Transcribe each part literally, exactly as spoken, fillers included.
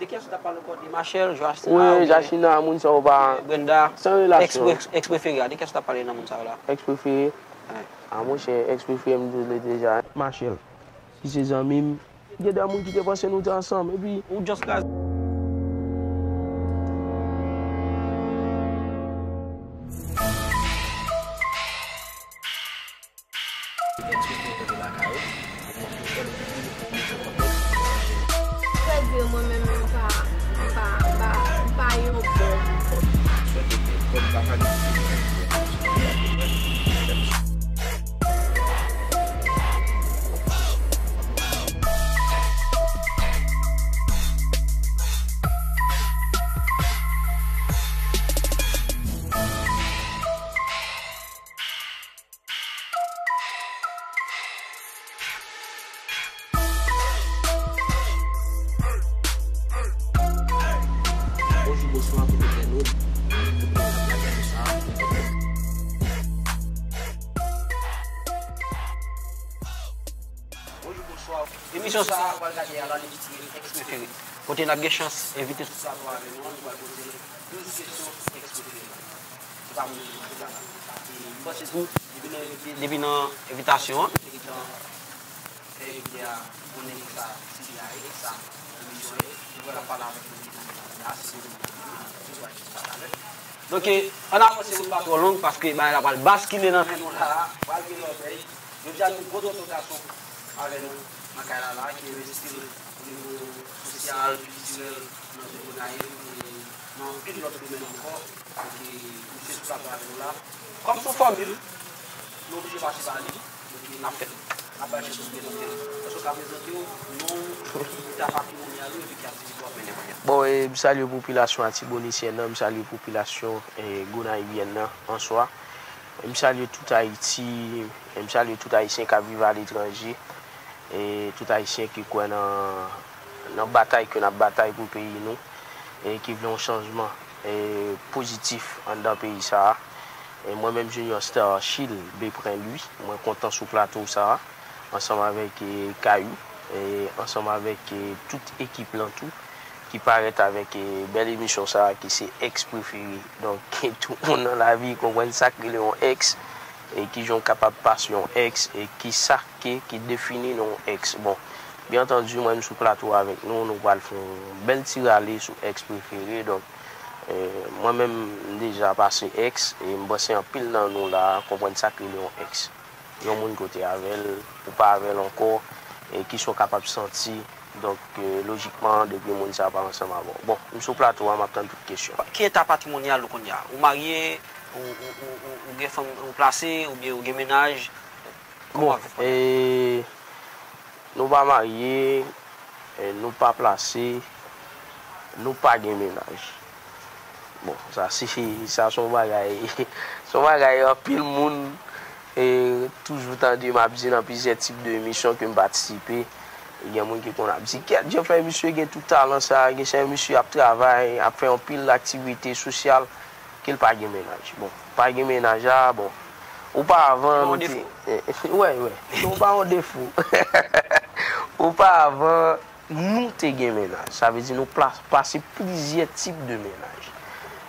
De kiyès ou t ap pale ankò? De Machel, Joachina, wi, oubyen Joachina, moun sa yo pa Brenda, san relasyon. Ex, ex, ex prefere a, de kiyès ou t ap pale nan moun sa yo la? Ex prefere? Wi. A, monchè, ex prefere m di deja. Machel, ki se zanmi m. Gen de moun ki te panse nou te ansanm, epi ou just kraze. Frè di mwen menm, mwen pa, mwen pa, mwen pa, mwen pa yon bon. Bonjou, bonswa tout entènot. Tout moun k ap gade nou sa. Bonjou, bonswa. Emisyon sa a, w pral gade a la, li titile Ex Prefere. Kote n ap gen chans envite sou plato avè nou an, nou pral poze l douz kesyon ex prefere. Se pa moun ki la. E m panse tou, depi nan envite, depi nan envitasyon an, nou te gentan fè envite a konnen ki sa, si se a ex sa, emisyon ye, nou pral ap pale avèk moun ki nan la, se moun ki nan la, se moun ki nan la. Donk, ann avanse, nou pa twò long, paske bagay la pral baskile nan men nou la, pral gen lòbèy. Jodi a, nou gwo tonton gason avè nou nan kay la la, ki envesti l o nivo sosyal, kiltirèl, nan zòn Gonayiv, e nan anpil lòt domèn ankò. Donk, e, misye sou plato avè nou la. Kòm se yon fòmil, nou oblije pase pa li. Donk, e, n ap fè l. N ap ba l chans pou l prezante l. Èske w ka prezante w, non w, eta patrimonyal ou, epi ki aktivite w ap mennen kounye a? Bon, e, m salye popilasyon atibonisyèn nan, m salye popilasyon, e, gonayivyèn nan an swa. E m salye tout Ayiti, e m salye tout Ayisyen k ap viv aletranje, e tout Ayisyen ki kwè nan, nan batay ke n ap batay pou peyi nou, e ki vle yon chanjman, e pozitif anndan peyi sa a. E mwen menm, Junior Star Achille Bepren Louis, mwen kontan sou plato sa a, ansanm avèk, e, Kayou, e ansanm avèk, e, tout ekip lan tou, ki parèt avèk, e, bèl emisyon sa a ki se Ex Prefere. Donk, tout moun nan lavi konprann sa k rele yon ex, e kijan w kapab pase yon ex, e kisa ke, ki defini nan yon ex. Bon, byen antandi, mwen menm sou plato avèk nou, nou pral fè yon bèl ti rale sou Ex Prefere. Donk, e, mwen menm, m deja pase ex, e m panse anpil nan nou la a konprann sa k rele yon ex. Yon moun ke w te avè l, ou pa avè l ankò, e kisa w kapab santi. Donk, e, lojikman, depi moun sa a pa ansanm avè w. Bon, m sou plato a, m ap tann tout kesyon. Ki eta patrimonyal ou kounye a? Ou marye, ou, ou, ou, ou, ou gen fanm, ou plase, oubyen ou gen mennaj? Kòman w ap viv kounye a? E, nou pa marye, e, nou pa plase, nou pa gen mennaj. Bon, sa se, sa se yon bagay, se yon bagay anpil moun, e, toujou tande m ap di nan plizyè tip de emisyon ke m patisipe. Gen moun ki konn ap di, "Kèt, jan fè misye gen tout talan sa, gen chan misye ap travay, ap fè anpil aktivite sosyal, ke l pa gen mennaj." Bon, pa gen mennaj a, bon, oparavan, nou te, wè, wè, se yon pa yon defo. Oparavan, nou te gen mennaj. Sa vle di nou pla-, pase plizyè tip de mennaj.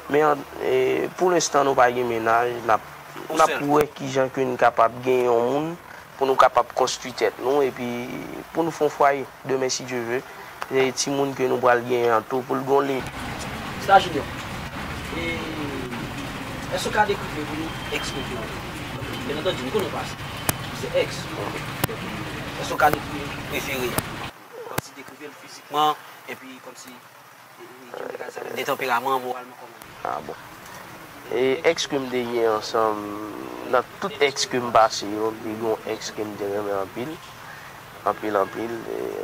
Men, e, pou lenstan, nou pa gen mennaj, n ap, n ap wè kijan ke n kapab gen yon moun pou nou kapab konstwi tèt nou, epi pou nou fè yon fwaye, demen, si Dye ve. E timoun ke nou pral genyen an tou, pou l gen yon le- Star Junior, e, èske w ka dekri pou nou ex prefere w? Byen antandi, nou konnen w pase. Se ex. Èske w ka dekri prefere a? Kòmsi dekri l fizikman, epi kòmsi, e, e, ki m te ka di sa, de tanperaman, moralman, kòman l ye? A bon. E ex ke m te gen ansanm, nan tout ex ke m pase yo, m te gen yon ex ke m te renmen anpil, anpil, anpil. E,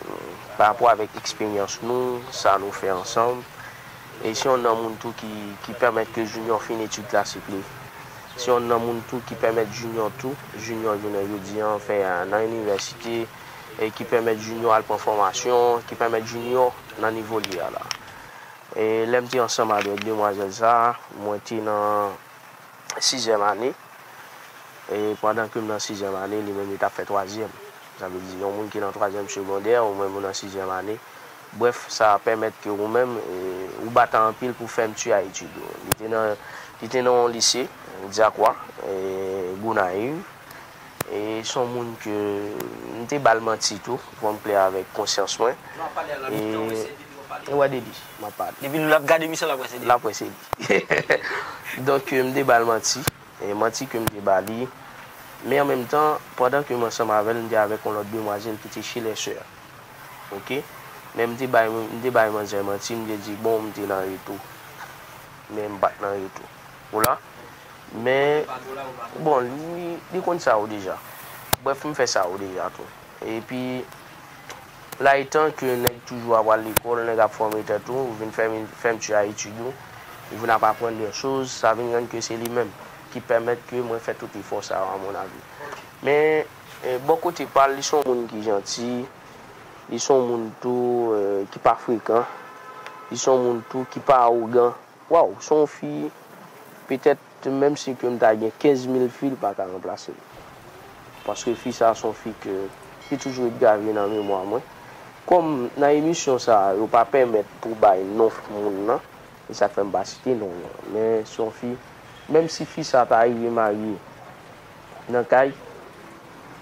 pa rapò avèk eksperyans nou, sa nou fè ansanm. E se yon nan moun tou ki, ki pèmèt ke Junior fin etid klasikel li. Se yon nan moun tou ki pèmèt Junior tou, Junior jounen jodi a fè nan inivèsite, e ki pèmèt Junior al pran fòmasyon, ki pèmèt Junior nan nivo l ye a la. E lè m te ansanm avèk demwazèl sa a, mwen te nan sizyèm ane. E pandan ke m nan sizyèm ane, li menm li t ap fè twazyèm. Sa vle di, yon moun ki nan twazyèm segondè, ou menm ou nan sizyèm ane, Brèf, sa pèmèt ke ou menm, e, ou bata anpil pou fèmti a etid ou. Li te nan, li te nan yon lise, Dyakwa, e, Gonayiv. E se yon moun ke m te ba l manti tou, pou m klè avèk konsyans mwen. E, e wè de li, m ap pale. Depi l ap gade misyon, l ap wè se li. L ap wè se li. Donk, m te ba l manti. E manti ke m te ba li. Men an menm tan, pandan ke m ansanm avè l, m te avèk yon lòt demwazèl ki te chez les sœurs. Oke? Men m te bay, m te bay manzè manti, m te di, bon, m te nan retou. Men m pa t nan retou. Ou la? Men, bon, li, li konn sa yo deja. Brèf, m fè sa yo deja tou. Epi, la etan ke nèg toujou ap al lekòl, nèg ap fòme tèt ou, ou vin fèm, fèmti a etid ou, ou vin ap aprann de choz, sa vin rann ke se li menm ki pèmèt ke mwen fè tout efò sa yo, a mon avi. Men, e, bò kote pa l, li se yon moun ki janti, li se yon moun tou, e, ki pa frekan, li se yon moun tou ki pa awogan. Waw, se yon fi, petèt, menm si ke m ta gen kenz mil fi, l pa ka ranplase m. Paske fi sa a se yon fi ke, ki toujou ret grave nan memwa mwen. Kòm nan emisyon sa a, yo pa pèmèt pou bay non moun nan, e sa k fè m pa site non an. Men se yon fi, menm si fi sa a ta rive marye nan kay,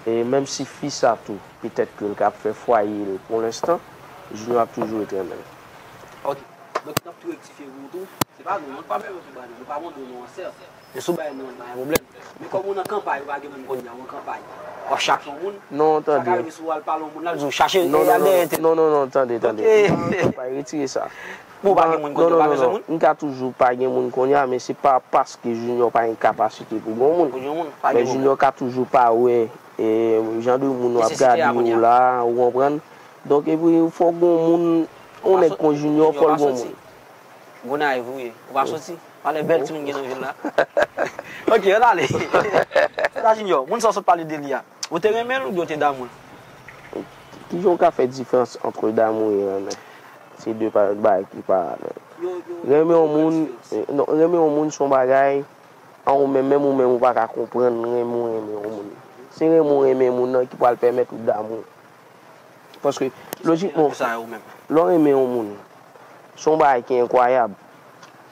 e menm si fi sa a tou, petèt ke l ka ap fè fwaye l pou lenstan, Junior ap toujou ret renmen l. Ok. Donk, n ap tou rektifye pou ou tou. Se pa nou, nou pa bezwen sou bay non, nou pa bon do nou an sè. Men sou bay non, pa gen pwoblèm. Men kòm ou nan kanpay, ou pa gen moun kounye a, ou an kanpay. W ap chache yon moun. Non, tande. Sa ka rive si w al pale yon moun la, l di w chache, non, e, non, al non, dèyè entèl. Non, non, non, tande, tande. Ok. Ou pa nan kanpay, retire sa. Bon, ou pa gen moun kounye a, ou pa bezwen moun. M ka toujou pa gen moun kounye a, men se pa paske Junior pa gen kapasite pou gen yon moun. Pou gen yon moun, pa gen pwoblèm. Men Junior ka toujou pa wè, e, jan de moun w ap gade yo la, ou konprann? Donk, epi, fò gen yon moun, yon nèg kon Junior, fò l gen yon moun. Gonayiv ou ye. Ou pa soti. Pale bèl timoun gen nan vil la. Ok, ann ale. Sòlda Junior, moun sa w sot pale de li a, ou te renmen l oubyen ou te damou l? Kijan w ka fè diferans ant damou e renmen? Se de pa, bagay ki pa menm. Renmen yon moun, eh, non, renmen yon moun se yon bagay, an ou menm, menm ou menm ou pa ka konprann renmen w renmen yon moun. Se renmen w renmen moun nan ki pral pèmèt ou damou. Paske, lojikman, lè w renmen yon moun, se yon bagay ki enkwayab.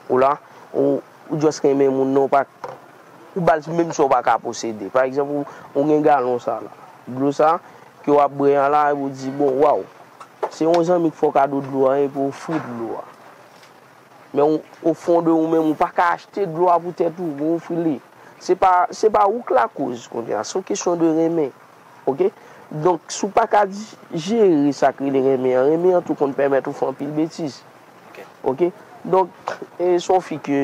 Ou la, ou, ou just renmen moun nan, ou pa, ou ba l menm sa w pa ka posede. Pa egzanp, ou, ou gen galon sa la. Dlo sa, ke w ap bwè an la, epi w di, bon, waw, se yon zanmi k fè w kado dlo a, epi w ofri dlo a. Men ou, o fon de ou menm, ou pa ka achte dlo a pou tèt ou, pou ofri li. Se pa, se pa ou k lakoz kounye a, se yon kesyon de renmen. Oke? Donk, si w pa ka di, jere sa k rele renmen an, renmen an tou konn pèmèt ou fè anpil betiz. Oke? Donk, e, se yon fi ke,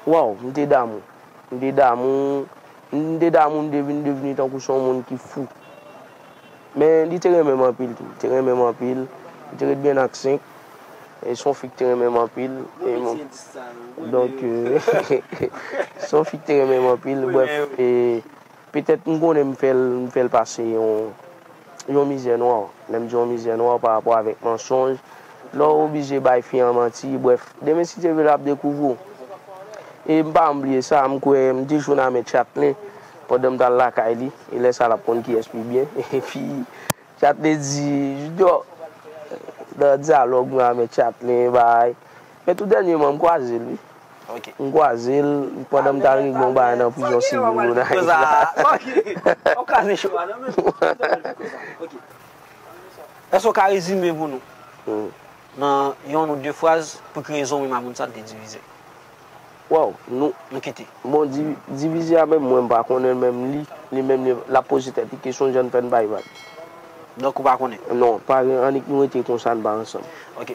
waw, m te damou. M te damou, m te damou, m te vin devni tankou se yon moun ki fou. Men li te renmen m anpil tou. Li te renmen m anpil. Li te ret byen ak senk. E se yon fi ki te renmen m anpil. E, donk, e, se yon fi ki te renmen m anpil. Brèf, e, petèt m konnen m fè l, m fè l pase yon, yon mizè nwa. Lè m di yon mizè nwa, pa rapò avèk mansonj. Lè w oblije bay fi an manti, brèf. Demen, si Dye vle, l ap dekouvri w. E m pa janm bliye sa, m kwè m te jwenn avèk Chatlin pandan m t al lakay li. E lè sa a, l ap konn kiyès pi byen. Epi, Chatlin di, Junior, nan dyalòg mwen avèk Chatlin, bay. Men tou dènyèman, m kwaze l, wi. M kwaze l pandan m t al regle yon bagay nan prizon sivil Gonayiv la. Èske w ka rezime pou nou, nan yonn ou de fraz, pou ki rezon ou menm ak moun sa a te divize? Waw, nou, nou kite. Bon, di-, divize a menm, mwen, m pa konnen l, menm li, li menm, li, l ap poze tèt li kesyon, jan n fè n bay vag. Donk, ou pa konnen? Non, pa gen annik nou rete konsa, n pa ansanm. Ok.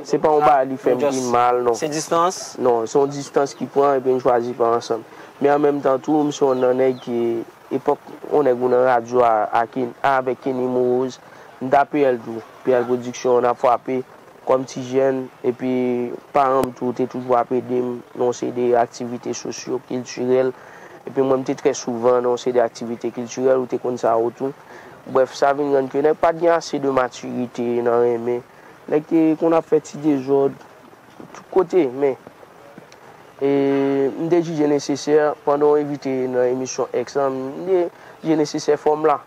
Se pa yon bagay li fè m pi mal, non. Se distans? Non, se yon distans ki pran, epi n chwazi pa ansanm. Men an menm tan tou, m se yon nan nèg ki, epòk, yon nèg ou nan radyo a, a Ken-, avèk Kenny Morose, m t a P L tou. P L Production, n ap frape. Kòm ti jèn, epi paran m tou te toujou ap ede m nan yon seri de aktivite sosyo-kiltirèl. Epi mwen, m te trè souvan nan yon seri de aktivite kiltirèl, ou te konn sa yo tou. Brèf, sa vin rann ke nèg pa t gen ase de matirite nan renmen. Nèg te konn ap fè ti dezòd tout kote, men, e, m te jije nesesè, pandan w envite nan emisyon Èks lan, m te jije nesesè fò m la.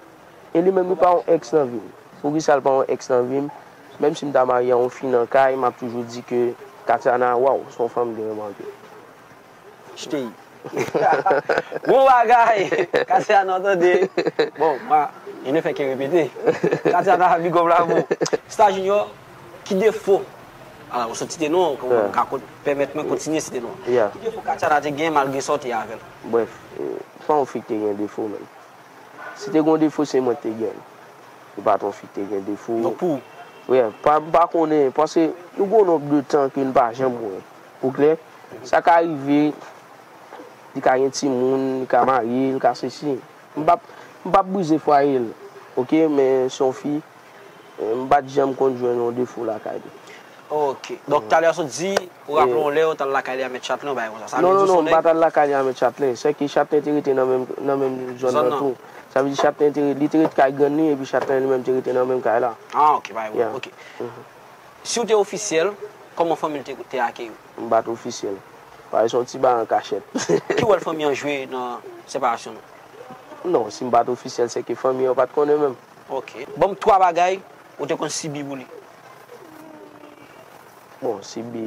E li menm, li pa yon èks nan vi m. Poukisa l pa yon ex nan vi m? Menm si m ta marye a yon fi nan kay, m ap toujou di ke Katiana, waw, se yon fanm m te renmen anpil. Chtey. Bon bagay! Katiana, tande. Bon, mwen, je ne fais que répéter. Katiana, big up la pou. Star Junior, ki defo? Ala, ou sot site non, ou ka pèmèt mwen kontinye site non. Ki defo Katiana te gen malgre sa w te avè l? Bref, e, pa yon fi ki te gen defo, menm. Si te gen yon defo, se mwen ki te gen l. Se pa t yon fi ki te gen defo. Donk pou ou? Wi, pa, m pa konnen, paske nou gen yon nonb de tan ke n pa janm wè. Ou klè? Sa ka rive, li ka gen timoun, li ka marye, li ka sesi. M p ap, m p ap brize fwaye l, oke? Men se yon fi, eh, m pa t janm konn jwenn yon defo lakay li. Ok. Donk, talè a sot di, ou raple yon lè ou t al lakay li a Mèt Chatlen, yon bagay konsa. Sa vle di w se yon nèg. Non, non, non, m pa t al lakay li a Mèt Chatlen. Sèke Chatlen te rete nan menm, nan menm zòn nan tou. Sa vle di Chatlen te, li te rete kay grann li, epi Chatlen li menm te rete nan menm kay la. Ah, ok, bagay bon, ok. Si w te ofisyèl, kòman fanmi l te, te akeyi w? M pa t ofisyèl. Paske se yon ti bagay an kachèt. Ki wòl fanmi an jwe nan separasyon nou? Non, si m pa t ofisyèl, sèke fanmi an pa t konnen menm. Ok. Ban m twa bagay ou te konn sibi pou li. Bon, sibi,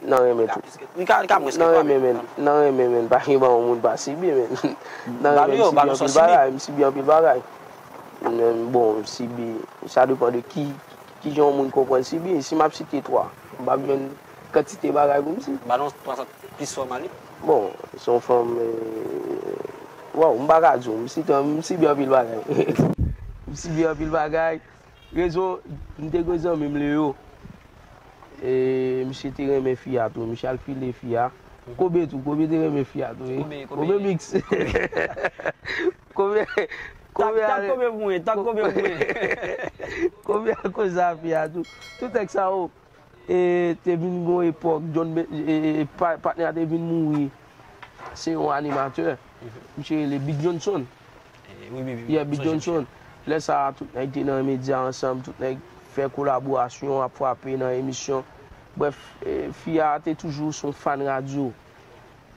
nan renmen tou. Li ka, li ka mwens ke twa, men. Nan renmen, men, pa gen pa yon moun pa sibi, men. Nan renmen, m sibi anpil bagay, m sibi anpil bagay. Men, bon, m sibi, sa depann de ki, ki jan yon moun konprann sibi. Si m ap site twa, m p ap jwenn kantite bagay pou m di. Ba nou twa sa plis fòmal wi. Bon, se yon fanm, eh, waw, m pa ka di w, m site, m sibi anpil bagay. M sibi anpil bagay. Rezon, m te gen zanmi m Leo. E, misye te renmen fi a tou. Misye al file fi a. Kobe tou, Kobe te renmen fi a tou, wi. Kobe, Kobe. Kobe mix. Kobe, Kobe. Tag, tag Kobe pou mwen, tag Kobe pou mwen. Kobe al koze a fi a tou. Tout nèg sa yo, e, te vin gon epòk, John, e, e, pa, patnè a te vin mouri. Se yon animatè. Misye rele Big Johnson. Eh, wi, wi, wi. Yeah, Big Johnson. Lè sa a, tout nèg te nan medya ansanm, tout nèg fè kolaborasyon, ap frape nan emisyon. Brèf, eh, fi a te toujou se yon fan radyo.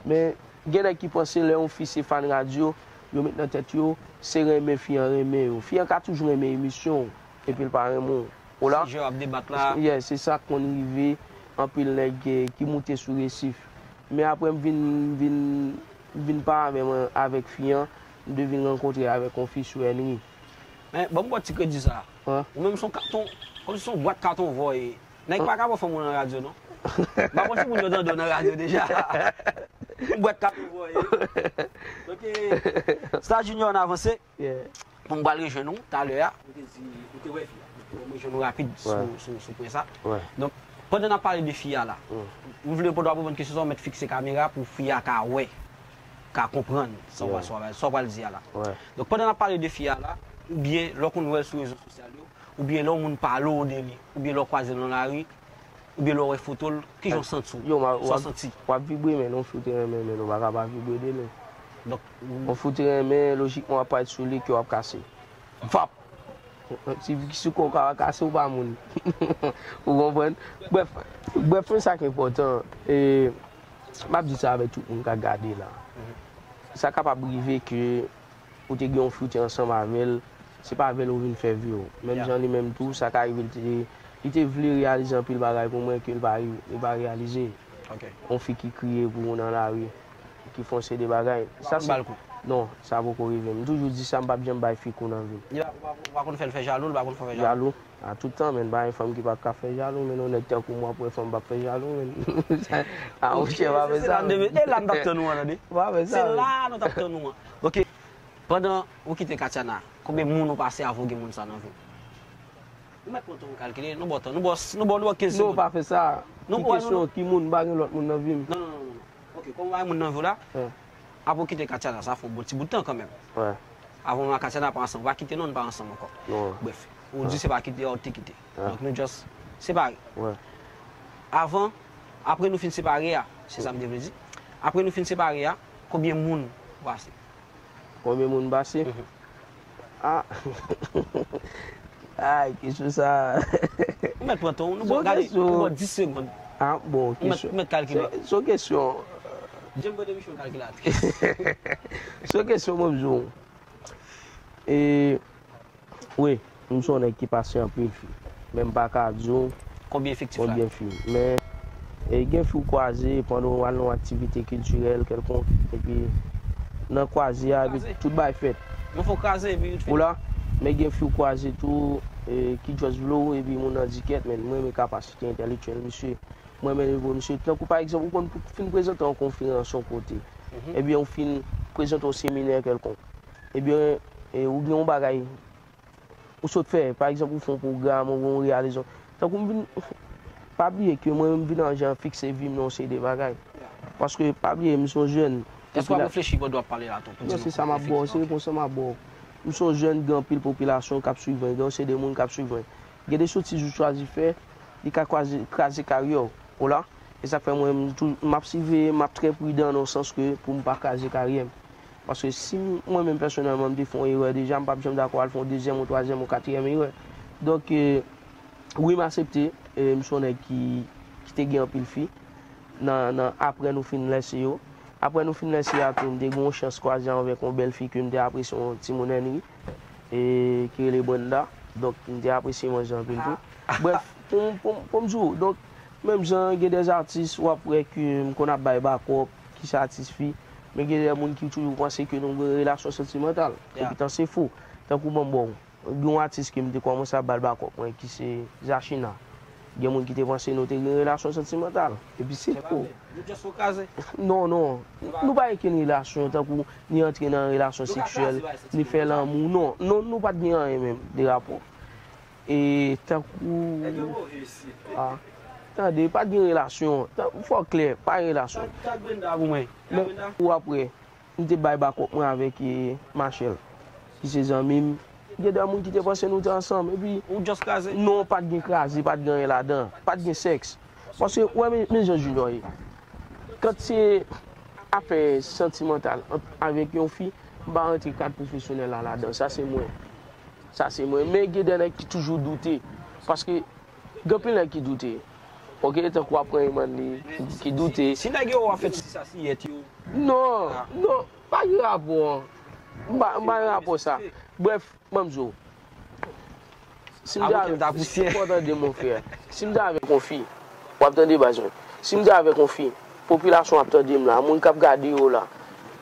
Men, gen nèg ki panse lè yon fi se fan radyo, yo met nan tèt yo, se renmen fi an renmen yo. Fi an ka toujou renmen emisyon w, epi l pa renmen w. Ou la? Si jan ap debat la. Yeah, se sa k konn rive anpil nèg, eh, ki moute sou resif. Men apre m vin, vin, vin pa menm avèk fi an, m te vin rankontre avèk yon fi sou Henry. Men, ban m ba w ti kredi sa. Ou menm se yon katon, kòmsi se yon bwat katon vò w ye. Nèg pa ka pran fanm ou nan radyo, non. M pa konn si moun yo tande w nan radyo deja. Yon bwat katon vò w ye. Donk, eh, Star Junior, ann avanse. Yeah. Bon, m pral rejwenn ou talè a. Ou te di, ou te wè fi a. Bon, m rejwenn ou rapid sou, sou, sou pwen sa. Donk, pandan n ap pale de fi a la, m vle pandan w ap reponn kesyon sa, w mèt fikse kamera pou fi a ka wè, ka konprann sa w pral, sa w pral, sa w pral di a la. Donk, pandan n ap pale de fi a la, oubyen lè w konn wè l sou rezo sosyal yo, oubyen lè yon moun pale w de li, oubyen lè w kwaze l nan lari, oubyen lè w wè foto l, kijan w santi w? Yo, m a, sa w santi? W ap vibre, men yon fi w te renmen, men ou pa ka pa vibre de li. Donk, yon fi w te renmen, lojikman w ap parèt sou li, kè w ap kase. Vap! Si, si kè w ka kase, ou pa moun. Ou konprann? Brèf, brèf, men sa k enpòtan. E, m ap di sa avèk tout moun k ap gade la. Sa kapab rive ke ou te gen yon fi, ou te ansanm avè l, se pa avè l ou vin fè vi w. Menm jan li menm tou, sa ka rive li te, li te vle reyalize anpil bagay pou mwen ke li pa, li pa reyalize. Yon fi ki kriye pou ou nan lari, ki fè yon seri de bagay. Sa se, non, sa poko rive m. M toujou di sa, m p ap janm bay fi kou nan vi m. Li pa, ou pa, ou pa konn fè l fè jalou, li pa konn fè w fè jalou. Jalou? A tout tan, men, pa gen fanm ki pa ka fè jalou, men yon nèg tankou mwen, pou yon fanm p ap fè jalou, men. A, monchè, pa fè sa, men. E la m t ap tann ou an, tande. Pa fè sa, men. Se la nou t ap tann ou an. Ok. Pandan ou kite Katiana, konbyen moun ou pase avan w gen moun sa nan vi w? Ou mèt pran tan w kalkile, nou ba w tan, nou ba w, nou ba w, nou ba w kenz segonn. Non, pa fè sa. Ki kesyon, ki moun, m pa gen lòt moun nan vi m. Non, non, non, non, non. Ok, kòm ou pa gen moun nan vi w la, apre w kite Katiana, sa fè yon bon ti bout tan kanmenm. Avan w ak Katiana pa ansanm, ou pa kite non, nou pa ansanm ankò. Brèf, ou di se pa kite a ou te kite. Donk nou just separe. Avan, apre nou fin separe a, se sa m te vle di. Apre nou fin separe a, konbyen moun ou pase? Konbyen moun m pase? Ah. Ay, kesyon sa. Ou mèt pran tan w, nou ba w, gade, nou ba w dis segonn. Ah, bon, kesyon. Ou mèt kalkile. Se, se yon kesyon. Jembo de Michel kalkilatris. Se yon kesyon, mwen, m di w. E, wi. M se yon nèg ki pase anpil fi. Men m pa ka di w konbyen efektif la. Konbyen fi. Men e, gen fi w kwaze pandan w al nan yon aktivite kiltirèl kèlkonk, epi nan kwaze a, epi tout bagay fèt. Yon fo kraze, epi tout fini. Ou la, men gen fi w kwaze tou, e, ki just vle w, epi moun nan di kèt, men m renmen kapasite entèlektyèl misye. M renmen nivo misye. Tankou pa egzanp, ou konn fin prezante yon konferans yon kote. Ebyen, ou fin prezante yon seminè kèlkonk. Ebyen, e, ou gen yon bagay ou sot fè. Pa egzanp, ou fè yon pwogram, ou yon reyalizasyon. Tankou m vin, pa bliye ke mwen menm m vin an jan fikse vi m nan yon seri de bagay. Paske, pa bliye, m se yon jèn. Èske w ap reflechi pandan w ap pale la tou? Non, se sa m ap ba w, se repons lan m ap ba w. M se yon jèn, gen anpil popilasyon k ap swiv mwen, gen yon seri de moun k ap swiv mwen. Gen de sotiz ou chwazi fè, li ka kwaze, kraze karyè w. Ou la? E sa k fè mwen, m tou, m ap siveye, m ap trè pridan nan sans ke pou m pa kraze karyè m. Paske si m, mwen menm pèsonèlman, m te fè yon erè deja, m p ap janm dakò al fè yon dezyèm, yon twazyèm, yon katriyèm erè. Donk, e, wi, m aksepte, e, m se yon nèg ki, ki te gen anpil fi. Nan, nan, apre nou fin lèse yo. Apre nou fin lèse a tou, m te gen yon chans kwaze avèk yon bèl fi ke m te apresye, yon timoun Henry, e, ki rele Brenda. Donk, m te apresye manzè anpil tou. Brèf, pou, pou, pou m di w, donk, menm jan gen de atis, w ap wè ke m konn ap bay bakòp, ki se atis fi, men gen de moun ki toujou panse ke nou gen relasyon santimantal. Epi tan se fo. Tankou ban m ba w. Gen yon atis ke m te kòmanse ap ba l bakòp mwen, ki se Zachina. Gen moun ki te panse nou te gen relasyon santimantal. Epi se fo. Nou just fo kraze. Non, non. Nou pa gen okenn relasyon, tankou ni antre nan relasyon seksyèl, ni fè lanmou. Non, non, nou pa t gen anyen menm de rapò. E tankou, a, tande, pa t gen relasyon. Tan, fò klè, pa gen relasyon. Tag Brenda pou mwen. Men, ou apre, m te bay bakòp mwen avèk, e, Machèl, ki se zanmi m. Gen de moun ki te panse nou te ansanm, epi. Ou just kraze? Non, pa t gen kraze, pa t gen anyen ladan. Pa t gen sèks. Paske, w wè, men, men jan Junior ye. Kan se afè santimantal ant, avèk yon fi, m pa rantre kad pwofesyonèl la ladan. Sa se mwen. Sa se mwen. Men gen de nèg ki toujou doute. Paske, gen anpil nèg ki doute. Oke, tankou w ap pran Emann li, ki, ki doute. Si nèg yo w ap fè ti sa siyèt yo. Non, non, pa gen rapò. M pa, m pa gen rapò sa. Brèf, ban m di w. Si m te avèk, fò w tande m, mon frè. Si m te avèk yon fi, w ap tande baz mwen. Si m te avèk yon fi, popilasyon ap tande m la, moun k ap gade yo la,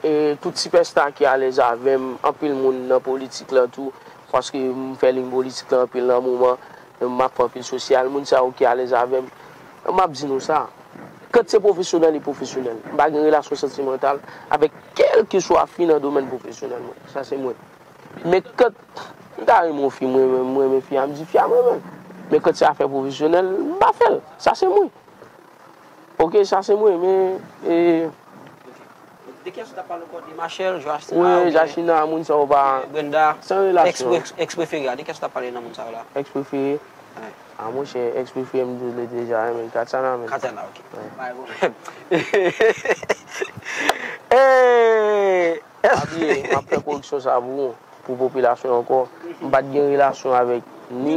e tout sipèsta ki alèz avè m, anpil moun nan politik la tou, paske m fè liy politik la anpil nan moman, m ap fè anpil sosyal, moun sa yo ki alèz avè m, m ap di nou sa. Kan se pwofesyonèl, li pwofesyonèl. M pa gen relasyon santimantal avèk kèlkeswa fi nan domèn pwofesyonèl mwen. Sa se mwen. Men kan m ta renmen yon fi, mwen, mwen, mwen renmen fi a, m di fi a mwen renmen l. Men kan se afè pwofesyonèl, m pa fè l. Sa se mwen. Oke, sa se mwen, men, e, de kiyès ou t ap pale ankò? De Machèl, Joachina, wi, oubyen Joachina, moun sa yo pa, Brenda, san relasyon. Èks, èks, èks prefere a, de kiyès ou t ap pale nan moun sa yo la? Èks prefere? Wi. A, monchè, èks prefere m te deja renmen l, Katiana menm. Katiana, oke. Wi. Pa gen pwoblèm. E, pa bliye, m ap fè koreksyon sa pou ou, pou popilasyon ankò. M pa t gen relasyon avèk ni,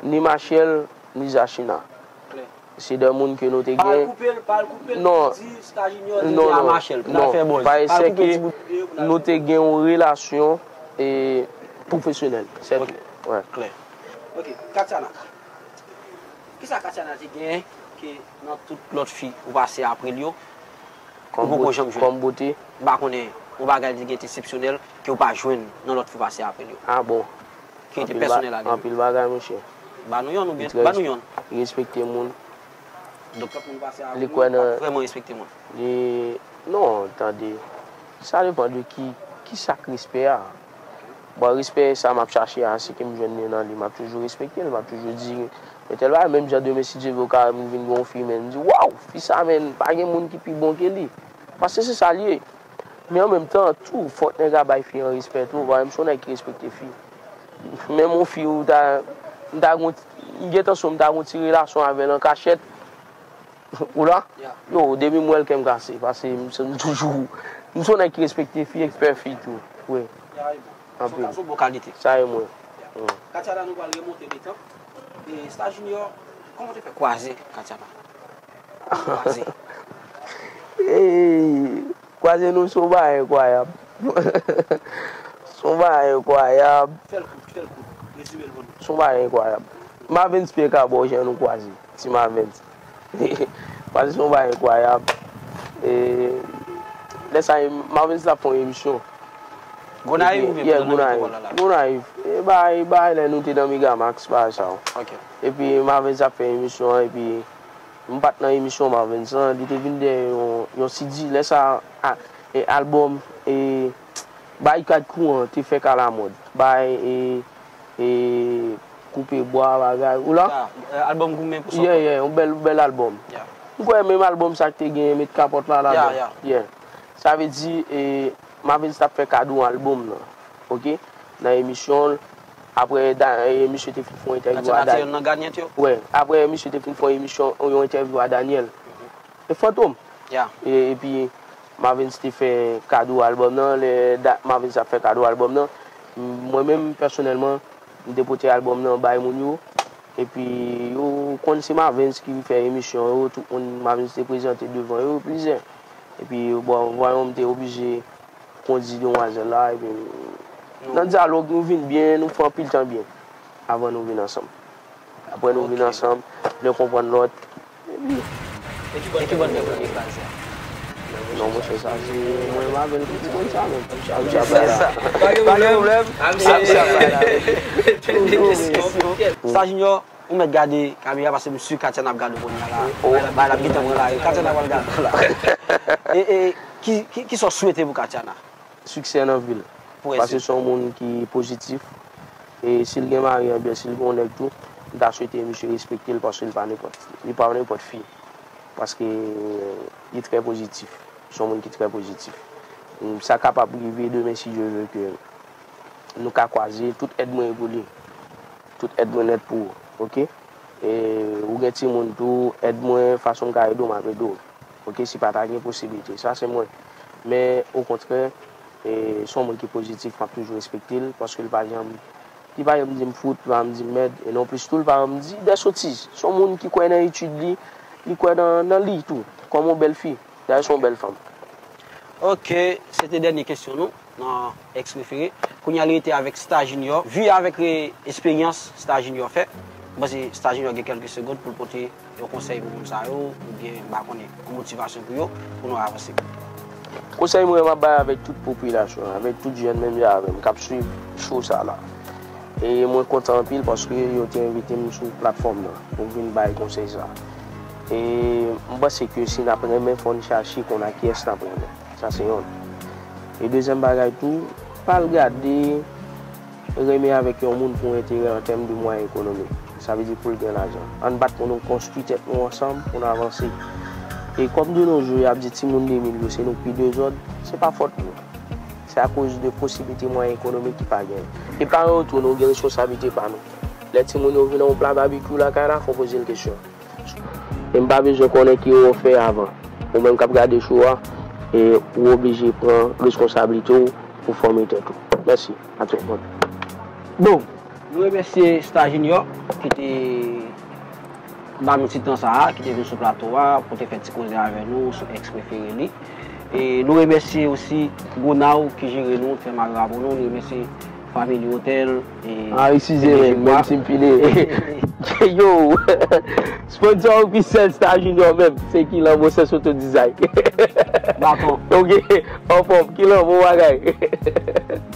ni Machèl, ni Zachina. Se de moun ke nou te gen. Pa al koupe l, pa al koupe l, non, pou di Star Junior di a Machèl pou l al fè buzz. Pa al koupe ti bout videyo pou l al fè buzz. Nou te gen yon relasyon, e, pwofesyonèl, sètou. Wi. Klè. Oke, Katiana. Kisa Katiana te gen ke nan tout lòt fi ou pase apre l yo, ou poko janm jwenn? Kòm bote. M pa konnen, yon bagay li te gen te eksepsyonèl ke ou pa jwenn nan lòt fi ou pase apre l yo. A bon. Ki te pèsonèl avè l. Anpil bagay, monchè. Ba nou yonn oubyen, ba nou yonn. Li trè res-, li respekte moun. Donk, lòt moun pase avè l, li kwè nan, pa vrèman respekte moun. Li, non, tande. Sa depann de ki, ki sa k respè a. Bon, respè sa m ap chache a, se ke m jwenn li nan li, m ap toujou respekte l, m ap toujou di, men tèl bagay, menm jan demen, si Dye vle, ou ka wè m vin gen yon fi, men m di, waw, fi sa, men pa gen moun ki pi bon ke li. Paske se sa l ye. Men an menm tan, tou, fòk nèg la bay fi an respè tou, paske m se yon nèg ki respekte fi. Menm yon fi, ou ta, m ta gon, m gen entansyon, m ta gon ti relasyon avè l an kachèt, ou la? Yo, depi m wè l, kè m kase, paske m, m toujou, m se yon nèg ki respekte fi, respè fi tou. Wi. Anpil. Sa se yon bon kalite. Sa e mwen. Katiana, nou pral remonte de tan. E Star Junior, kòman w te fè kwaze Katiana? Kwaze. Ey, kwaze nou se yon bagay enkwayab. Se yon bagay enkwayab. Fè l kout, fè l kout. Se yon bagay enkwayab. Mavens Pierre ka ba w jan nou kwaze. Ti Mavens. Paske se yon bagay enkwayab. E, lè sa, Mavens t ap fè yon emisyon. Gonayiv oubyen yeah, Gonayiv. Gonayiv. E bagay, bagay lè nou te nan Megamax, bagay sa yo. Ok. Epi Mavens ap fè emisyon an, epi m pa t nan emisyon Mavens lan, li te vin dèyè yon, yon C D, lè sa, a, e, albòm, e, Bay Kat Kouran te fèk alamòd. Bay, e, e, Koupe Bwa, bagay. Ou la? Yeah, e, albòm Goumen pou Sòkòt. Yeah, yeah, yon bèl, bèl albòm. Yeah. M kwè menm albòm sa ki te gen Met Kapòt la ladan. Yeah, yeah. Yeah. Sa vle di, e, Mavens t ap fè kado albòm nan, ok? Nan emisyon l, apre da, e, misye te fin fè yon entèvyou a Daniel. Nan Gadyen yo? Wè, apre misye te fin fè yon emisyon, yon entèvyou a Daniel. E Fantom. Yeah. E, epi Mavens te fè kado albòm nan, lè da, Mavens ap fè kado albòm nan, mwen menm pèsonèlman, m te pote albòm nan bay moun yo. Epi yo konn se Mavens ki fè emisyon yo, tout moun Mavens te prezante devan yo, plizyè. Epi bon, voyons, m te oblije kondi demwazèl la, epi nan dyalòg nou vin byen, nou fè anpil tan byen avan nou vin ansanm. Apre nou vin ansanm, nou konprann lòt. Epi e ki bò n fè premye baz la? Non, monchè, sa se mwen m avè l ki konn sa menm. Amsya bay la. Pa gen pwoblèm. Amsya bay la. Toujou mesye. Sa Junior, ou mèt gade kamera paske m si Katiana ap gade w kounye a la. Bay la, bay la, m gentan pran la. Katiana pral gade w la. E, e, ki, ki, ki sa w swete pou Katiana? Siksè nan vi l. Paske se yon moun ki pozitif. E si l gen mari oubyen si l gen yon nèg tou, m ta swete misye respekte l paske li pa nenpòt, li pa nenpòt fi. Paske li trè pozitif. Se yon moun ki trè pozitif. Sa kapab rive demen si Dye vle ke nou ka kwaze, tout èd mwen pou li. Tout èd mwen nèt pou ou, ok? E ou gen timoun tou, èd mwen fason m ka ede w, m ap ede w. Ok, si pa ta gen posiblite, sa se mwen. Men, okontrè, e, se yon moun ki pozitif, m ap toujou respekte l, paske l pa janm, li pa janm di m fout, li pa janm di m mèd, e nonplis tou, li pa janm di dè sotiz. Se yon moun ki kwè nan etid li, li kwè nan, nan li tou, kòm yon bèl fi. Dayè, se yon bèl fanm. Ok, se te dènye kesyon nou. Nan ex prefere. Kounye a li rete avèk Star Junior. Vi avèk re-, esperyans Star Junior fè, m panse Star Junior gen kèlke segond pou l pote yon konsèy pou moun sa yo, oubyen, m pa konnen, yon motivasyon pou yo, pou nou avanse. Konsèy mwen, m ap bay avèk tout popilasyon an, avèk tout jèn menm jan avè m k ap swiv show sa la. E mwen kontan anpil paske yo te envite m sou platfòm nan pou m vin bay konsèy sa. E m panse ke si n ap renmen, fò n chache konn a kiyès n ap renmen. Sa se yonn. E dezyèm bagay tou, pa al gade renmen avèk yon moun pou enterè an tèm de mwayen ekonomik. Sa vle di pou l gen lajan. Ann bat pou nou konstwi tèt nou ansanm, pou n avanse. E kòm de nos jours, y ap di timoun de mil yo, se nou k pi dezòd, se pa fòt nou. Se akoz de posiblite mwayen ekonomik ki pa genyen. E paran yo tou, nou gen responsablite pa nou. Lè timoun yo vin nan yon pla babikyou lakay la, fò w poze l kesyon. E m pa bezwen konnen ki erè w fè avan. Ou menm k ap gade show a, e ou oblije pran reskonsablite w pou fòme tèt ou. Mèsi. A tout moun. Bon, nou remèsye Star Junior ki te ba nou ti tan sa a, ki te vin sou plato a, pou te fè ti koze avè nou sou ex prefere li. E nou remèsye osi Gonaw ki jere nou, fè mare a pou nou. Nou remèsye Family Hotel, e, ah, eskize, men, menm si m file. Yo, sponsor ofisyèl Star Junior menm, se Kilanbo Sens Auto Design. Baton. Ok, anfòm, Kilanbo bagay.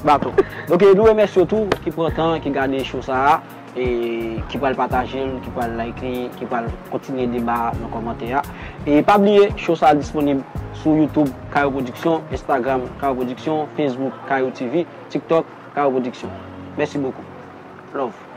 Baton. Ok, nou remèsye w tou ki pran tan, ki gade show sa a, e ki pral pataje l, ki pral like li, ki pral kontinye deba a nan kòmantè a. E pa bliye, show sa a disponib sou YouTube Kayo Production, Instagram Kayo Production, Facebook Kayo T V, TikTok Kayo Production. Mèsi bokou. Love.